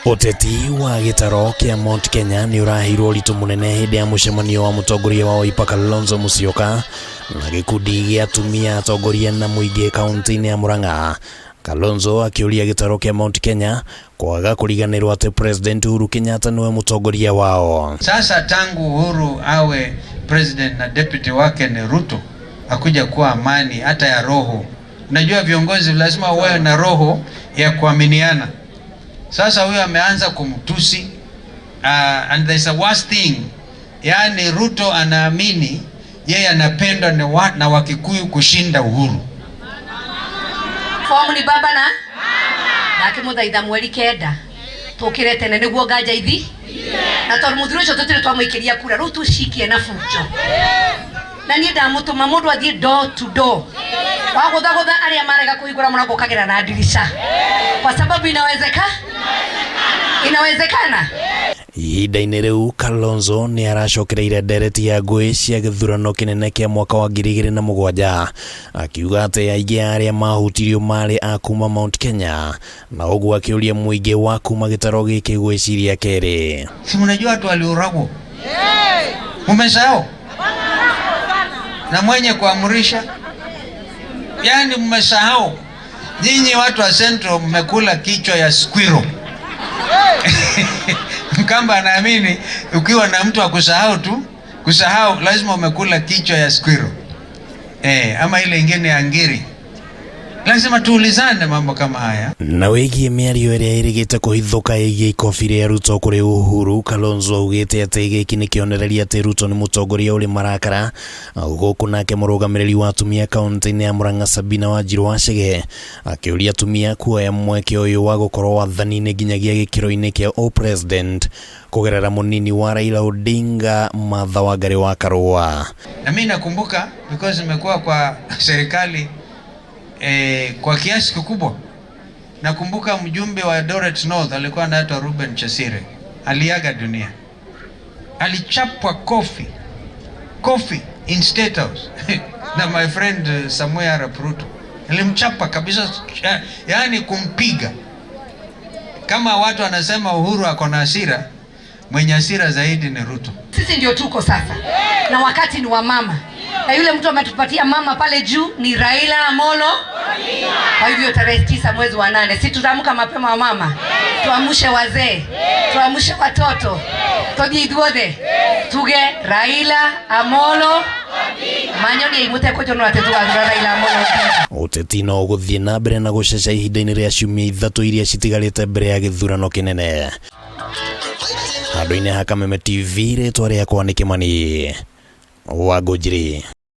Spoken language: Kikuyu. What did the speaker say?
Ũteti wa gĩtaro kĩa Mount Kenya nĩ ũraheirwo ũritũ mũnene hĩndĩ ya mũcemanio wa mũtongoria wa Wiper Kalonzo Musyoka na gĩkundi gĩa atumia atongoria na mũingĩ kaunti-inĩ ya Murang'a. Kalonzo akĩũria gĩtaro kĩa Mount Kenya kwaga kũriganĩrwo atĩ President Uhuru Kenyatta nĩwe mũtongoria wao. Sasa tangu Uhuru awe president na deputy wake ni Ruto, akuja kuwa amani hata ya roho. Unajua viongozi lazima uwe na roho ya kuaminiana. Sasa huyo ameanza kumtusi and there's a worst thing, yaani Ruto anaamini yeye anapendwa na Wakikuyu kushinda Uhuru. Fomu ni baba na ndakimuthaitha mweri 9 tukire tene niguo nganja ithi na tondu muthuri ucio tutire twamwikiria kura riu tucikie na bunjo na nie ndamutuma mundu athie door to door waguthagutha aria marega kuhingura murango ukagira na ndirisha kwa sababu inawezeka inawezekana. Ihinda-inĩ rĩu Kalonzo nĩ aracokereire ndereti ya ngũĩ cia gĩthurano kĩnene kĩa mwaka wa 2007, akiuga atĩ aingĩ a arĩa mahutirio marĩ a kuma Mount Kenya, na ũguo akĩũria mũingĩ wa kuma gĩtaro gĩkĩ gwĩciria kerĩ. Si mnajua watu waliuragwo? Mmesahau? Na mwenye kuamrisha? Yaani mmesahau. Nyinyi watu wa Central mmekula kichwa ya squirrel. Mkamba anaamini ukiwa na mtu wa kusahau tu, kusahau lazima umekula kichwa ya squirrel. Ama ile ingine ya ngiri. Lazima tuulizane mambo kama haya. Na wĩgiĩ mĩario ĩrĩa ĩrĩgĩte kũhithũka ĩgiĩ ikobi rĩa Ruto kũrĩ Uhuru, Kalonzo augĩte atĩ gĩkĩ nĩ kĩonereria atĩ Ruto nĩ mũtongoria ũrĩ marakara. Gũkũ nake mũrũgamĩrĩri wa atumia kaunti-inĩ ya Murang'a Sabina Wanjiru Wachege akĩũria atumia kuoya mweke ũyũ wa gũkorwo wathani-inĩ nginyagia gĩkĩro-inĩ kĩa o-president kũgerera mũnini wa Raila Odinga Martha Wangari wa Karũa. Na mimi nakumbuka because nimekuwa kwa serikali kwa kiasi kikubwa. Nakumbuka mjumbe wa Eldoret North alikuwa anaitwa Ruben Chesire, aliaga dunia, alichapwa kofi kofi in State House na my friend Samuel Arap Ruto alimchapa kabisa, yani kumpiga. Kama watu wanasema Uhuru ako na hasira, mwenye hasira zaidi ni Ruto. Sisi ndio tuko sasa na wakati ni wa mama, na yule mtu ametupatia mama pale juu ni Raila Amolo. Kwa hivyo tarehe 9 mwezi wa 8, si tutaamka mapema wa mama, tuamshe wazee, tuamshe watoto, tuthie ithuothe tuge Raila Amolo Manyoni imute kujonora ati tugathura Raila Amolo Odinga. Ũteti no ũgũthiĩ na mbere na gũceca ihinda-inĩ rĩa ciumia 3 iria citigarĩte mbere ya gĩthurano kĩnene. Handũ-inĩ ha Kameme TV, rĩtwa rĩakwa nĩ Kĩmani wa Ngũnjiri.